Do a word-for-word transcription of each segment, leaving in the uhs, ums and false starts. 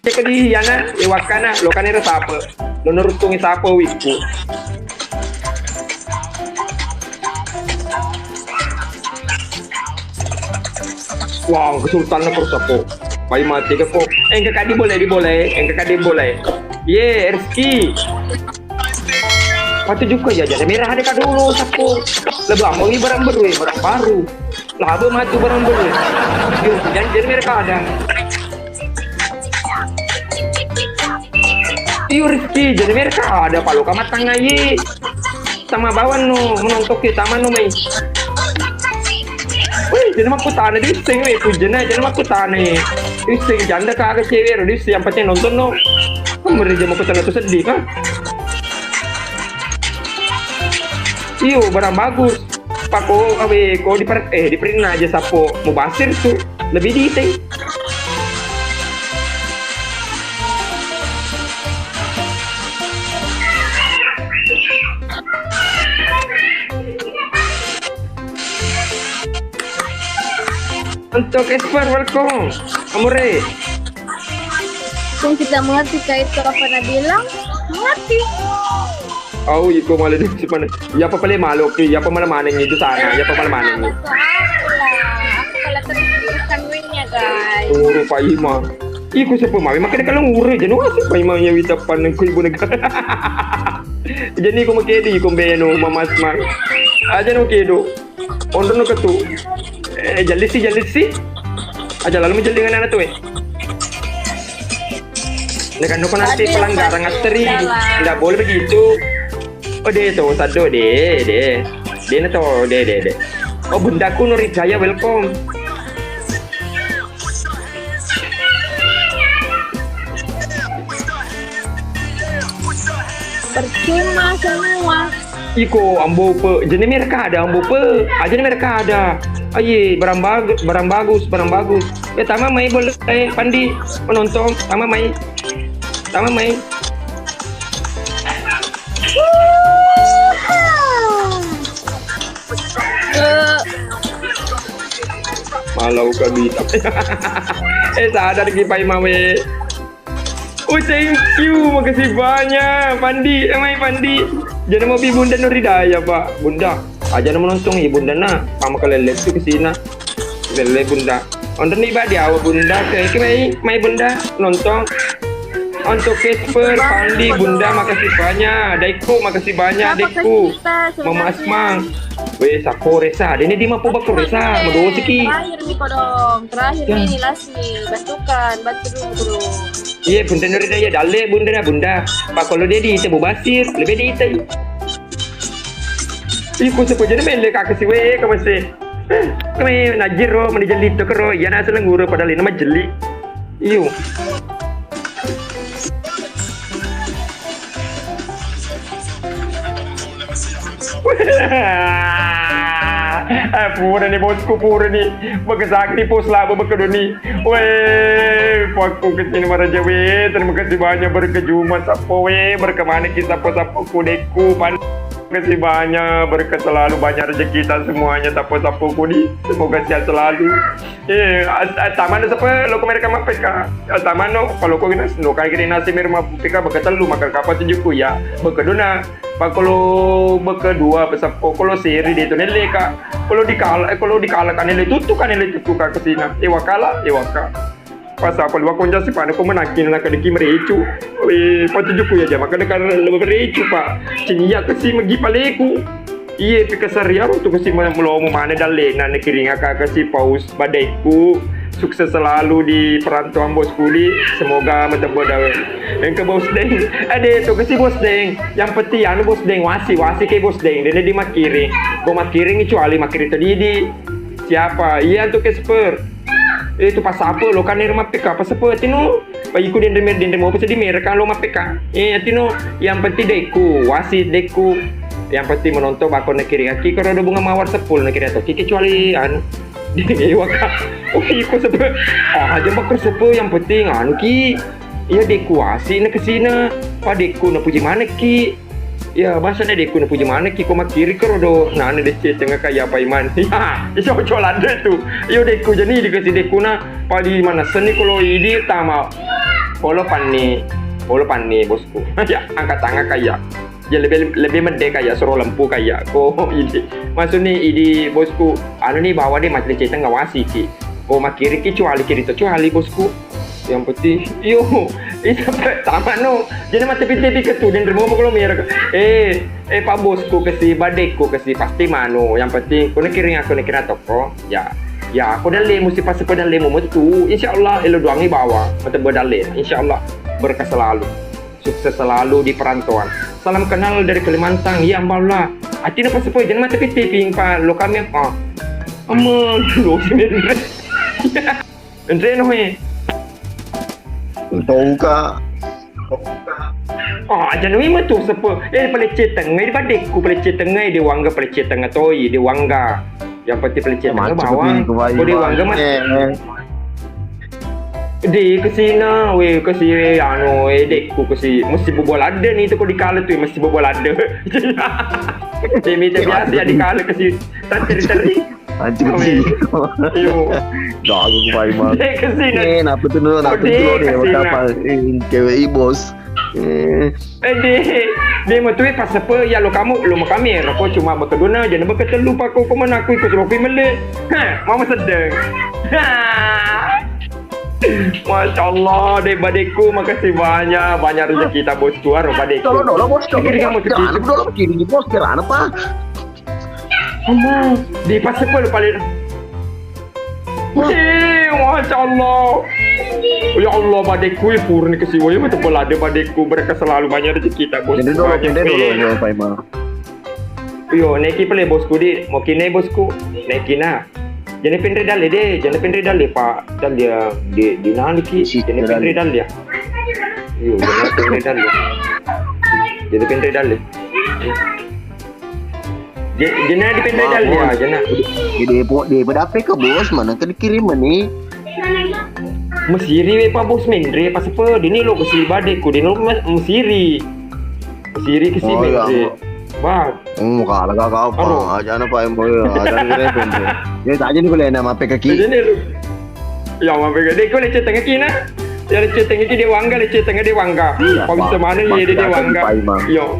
Kedi yana, e, wakkana, lo kanero sape. Lo neruttungi sape wikku. Wah, kesultan na persapo. Pai mati ke po. Engka kadi boleh, di boleh. Engka kadi boleh. Ye, Rizky. Matu juga ya, jadi merah ada kado lo sapo. Lebih apa ini barang baru, ya, barang baru. Laba matu barang baru. Yo, janji merah kadang. Iyo, Rizky, jadi mereka ada palo kamat tangayi. Sama bawan no, menontok ke taman no mai. Wih, jadi aku tane di sing, weh, tu jena, jadi aku tane. Di sing janda kagak cewek, di sing yang penting nonton no. Meri jema aku tane tu sedih, kan? Iyo, barang bagus. Pako, awe, ko di per-, eh, di perinna aja sapo mubasir tu. Lebih di iteng. Untuk Esper, welcome. Amore. Kung kita mengerti, kayak itu Rafa bilang, mengerti. Au, iko malah di sipana. Iya apa pale malo ki, iya apa malah maneng itu sana, iya apa malah maneng itu. Aku kalau terus bukan wingnya, guys. Tunggu rupa ima. Iko siapa mami? Makanya kalau ngure, jadi wah, siapa ima yang wita paneng ku ibu negara. Jadi iko makedi, iko beno, mamas mang. Aja no kedo. Onrono ketu. Eh, jalisi, jalisi. Aja lalu menjelingan anak tuh, eh. Nah, kan, nanti pelanggaran ngateri. Tidak boleh begitu. Oh, deh, tuh, sado, deh, deh. Deh, nah, tuh, deh, deh, deh. Oh, bundaku Nurijaya, welcome. Percuma semua. Iko ambo pe, jene mereka ada ambo pe, aja ne mereka ada. Aye, barang bagus, barang bagus, barang bagus. Eh, tama mai boleh, eh, Pandi, penonton, tama mai. Tama mai. Malau kami. Eh, sadar ki Pai Mawe. Oh, thank you. Makasih banyak, Pandi. Eh, mai, Pandi. Jadi mau pi Bunda Nuridaya, Pak. Bunda, aja nama nonton ya, Bunda, nah. Sama kelele tu ke sini. Lele, Bunda. Nonton nih, Pak, di awal, Bunda. Oke, oke, mai, mai, Bunda. Nonton. Untuk Casper, Pandi, Bunda, makasih banyak. Daiko, makasih banyak, Daiko. Mama Asmang. Weh, sappo resa. Dene di mapo bakko resa. Medosi ki. Terakhir nih, Kodong. Terakhir nih, last nih. Bantukan, bantu dulu, Bro. Iya, Bunda Nurida, iya, dalle, Bunda, nah, Bunda. Pak, kalau dia di itu, Bu Basir, lebih di itu. Iko siapa jadi mele kaki si we, kamu sih. Eh, kami najir ro, meni jeli to kero. Iya, nasa lengguru, padahal ini mah jeli. Iyo. Eh, pura nih, bosku, pura nih. Bagi sakit, pos labo, bagi doni. Weh, pakku kesini maraja, weh. Terima kasih banyak, berkejuma, sapo, weh. Berkemana kita, sapo, sapo, kudekku, pan-, terima kasih banyak, berkah selalu, banyak rezeki kita semuanya, sapo, sapo, kudi. Semoga sehat selalu. Eh, as-, as-, tamano sapa lo ko mereka mapeka. Tamano, kalau ko gina, lo kai gina nasi mereka mapeka, baka telu, maka kapa tujuku ya. Baka dona, pakolo baka dua, pesapo, kolo seri de to nelle ka. Kalau dikala, eh, kalau dikala kan nelle tutu, kan nelle tutu ka kesina. Ewa kala, ewa ka. Pas apa luwa konja si pada ko menakin na kadeki merecu. Eh, patujuku ya jama, kada kan merecu, Pak. Cini ya kesi megi paleku. Iye, pi kasariaro tu kasi ma-, malomo mane dallena, nakiringa ka kasi paus badekku. Sukses selalu di perantauan, Bosku, di. Semoga matebba dawe. Engka Bos Deng. Ade tu kasi Bos Deng. Yang penting anu Bos Deng, wasi, wasi ke Bos Deng. Dene di makiring. Ko makiring cuali makiring tadi di. Siapa? Iya tu Casper. Eh, tu pas apa lo kan ero mappeka, pas apa tino? Pa iku denre mer-, denre mo apa sedih mereka lo mappeka. Eh, tino, yang penting dekku, wasit dekku. Yang penting menonton bakon nakiring aki karo ada bunga mawar sepuluh nakiring atau ki kecuali anu. Di waka. Oh, iko sepe. Ah, aja bakar sepe, yang penting anu ki. Iya, dekku wasit na kesina. Pa dekku na puji mana ki. Iya, bahasa ne dekku na puji mana ki ko makkiri karo do nana decce tengah kaya apa iman. Iya, iso colan de tu. Iyo dekku jani dikasi dekku na pali mana seni kolo idi tama. Polo panni, polo panni, bosku. Ya, angkat tangan kaya. Ya, lebih, lebih mende kaya, suro lempu kaya. Ko idi. Maksudnya idi, bosku, anu ni bawa deh, mati ceteng ngawasi ki. Oh, makiri ki cuali, kiri to cuali, bosku. Yang penting, yo, itu pertama no. Jadi mati piti piti ke tu, dan remo kalau merah. Eh, eh, Pak Bosku ke si, badekku ke si, pasti manu. Yang penting, kau nak kiring aku nak kira toko. Ya, ya, aku dalle musti pas aku dalle mu metu. Insya Allah, elo doangi bawa. Mati berdalle. Insya Allah, berkah selalu. Sukses selalu di perantauan. Salam kenal dari Kalimantan. Ya, Mbak Allah. Ati na pas aku, jangan mati piti ping, Pak. Lo kami apa? Ama, lo, Andre no, eh. Tau ka. Oh, aja nui matu sepe. Eh, pelece tengah di badekku, pelece tengah di wangga, pelece tengah toi di wangga. Yang penting pelece tengah bawang. Ko di wangga mas. Di kesina, we, kesi, anu, eh, dekku kesi. Mesti bobol ada ni tu ko di kala tu, mesti bobol ada. Saya minta biasa ya di kala kesi. Tak teri-teri. Anjing kecil. Iyo. Gagu ku Paimang. Dek kesina. Eh, napa tu dulu, napa tu dulu deh, apa? Eh, cewek i bos. Eh. Eh, dek. Dek, mau tuh pas apa ya lo kamu, lo mau kami, rokok cuma bekeduna, jangan beketel lupa kau kemana aku ikut rokok mele. Hah, mama sedang. Hah. Masya Allah, dek badekku, makasih banyak, banyak rezeki kita bos tuan, badekku. Tolong dulu bos, kiri kamu tuh. Jangan dulu kiri bos, kira apa? Di pas sepuluh paling. Eh, Masya Allah. Ya Allah, badekku, ya purni kesiwa, ya betul ada badekku, mereka selalu banyak rezeki kita bos. Jadi dulu, jadi dulu, ya, Pak Imam. Yo, neki pale bosku di, mau kine bosku, neki na. Jana penre dalle de, jana penre dalle, Pak. Dalle ya, di, di naliki. Jana penre dalle ya. Iyo, jana penre dalle. Jana penre dalle. Jana di penre dalle ya, jana. Di depo, depo dape ke bos, mana ke dikirim ni? Mesiri we Pak bos menre pas pe, dini lo kesi badekku, dini lo mesiri. Mesiri kesi menre. Bang. Hmm, kalah kakak apa? Aja na Pak Imang, aja na keren tuh. Ya, tak aja nih boleh nama P K K. Jadi nih lu. Ya, mau P K K. Dek, kau lecet tengah kina. Ya, lecet tengah ki dia wangga, lecet tengah dia wangga. Iya, Pak. Bisa mana ni dia wangga? Yo.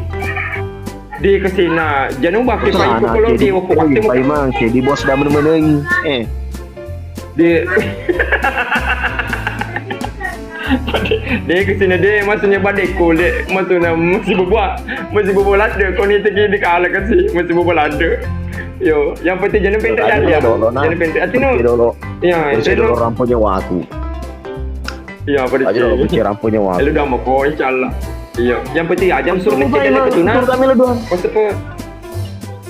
Di kesina, jangan ubah ke Pak Imang kalau dia waktu waktu Pak Imang, jadi bos dah meneng-meneng. Eh. De, de kesini de, maksudnya badekku de, maksudnya masih bebua, masih bebua lada, kau ni tegi di kala kasi, masih bebua lada. Yo, yang penting jangan penting dah ya. Jangan penting hati no. Ya, itu dulu rampunya waktu. Iya, apa aja dulu pikir rampunya waktu. Lu udah mau kau, insya Allah. Iya, yang penting aja suruh mencet aja ke tuna. Kami lu doang. Pas apa?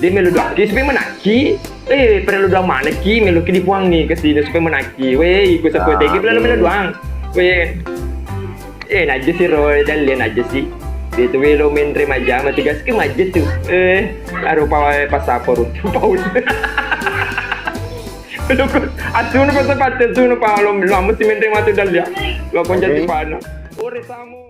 Dia melu doang. Dia sampai menaki. Eh, pernah lu doang mana ki? Melu ki dibuang nih ke sini sampai menaki. Weh, ikut sampai tegi pernah lu melu doang. Weh. Eh, najis sih Roy, dan lian aja sih. Dia tuh weh lo main rem aja, mati gas ke aja tuh. Eh, arupa pas apa rutu paus. Asu no pa sapate, asu no pa lo, lo mesti main rem atu dan lian. Lo konco di pana. Ore samo.